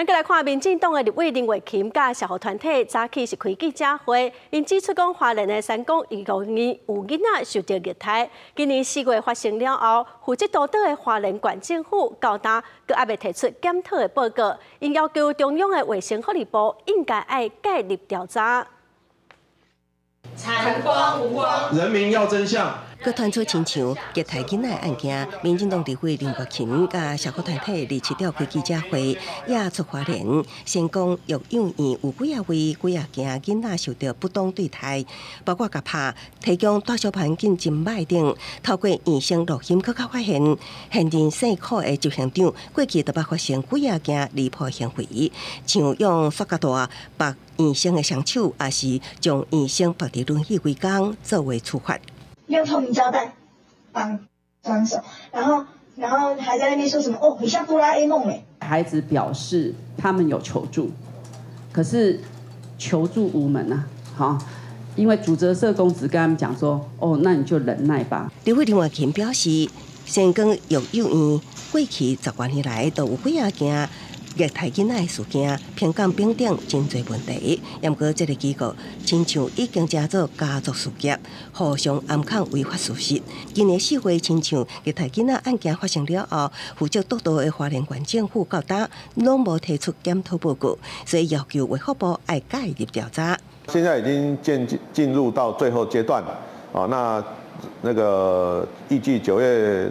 咱閣來看民進黨的立委林月琴佮社福團體早起是開記者會，𪜶指出講花蓮的三光育幼院有囡仔受著虐待。今年4月發生了後，負責督導的花蓮縣政府到今閣猶未提出檢討的報告，𪜶要求中央的衛生福利部應該愛介入調查。慘光無光，人民要真相。閣傳出親像虐待囡仔的案件，民進黨立委林月琴佮社福團體27號開記者會，也出花蓮，先講育幼院有幾仔位幾仔件囡仔受著不當對待，包括共拍、提供大小環境真歹等。透過醫生錄音，閣較發現，現任姓柯的執行長過去就捌發生幾仔件離譜行為，像用塑膠袋縛醫生的雙手，抑是將醫生縛佇輪椅規工作為處罰。用透明膠帶綁雙手，然後還在那邊說什麼？哦，你像哆啦 A 夢誒。孩子表示他們有求助，可是求助無門啊！哈，因為主責社工只跟他們講說：哦，那你就忍耐吧。立委林月琴表示，仙光育幼院過去10多年來都有幾仔件虐待囡仔的事件，平港平等真濟問題。毋過這个機構親像已經成做家族事業，互相掩藏違法事實。今年4月，親像虐待囡仔案件發生了後，負責督導的花蓮縣政府到今攏無提出檢討報告，所以要求衛福部愛介入調查。現在已經進入到最後階段了，啊，那個預計9月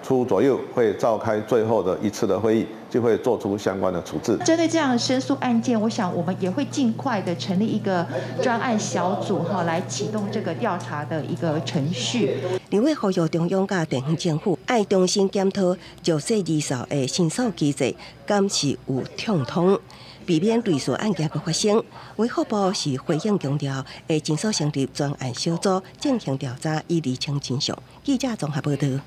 初左右會召開最後的一次的會議，就會做出相關的處置。針對這樣的申訴案件，我想我們也會盡快的成立一個專案小組，哈，來啟動這個調查的一個程序。立委呼籲中央佮地方政府愛重新檢討弱勢兒少的申訴機制，敢是有暢通，避免類似案件閣發生。衛福部是回應強調，會盡速成立專案小組進行調查，以釐清真相。記者綜合報導。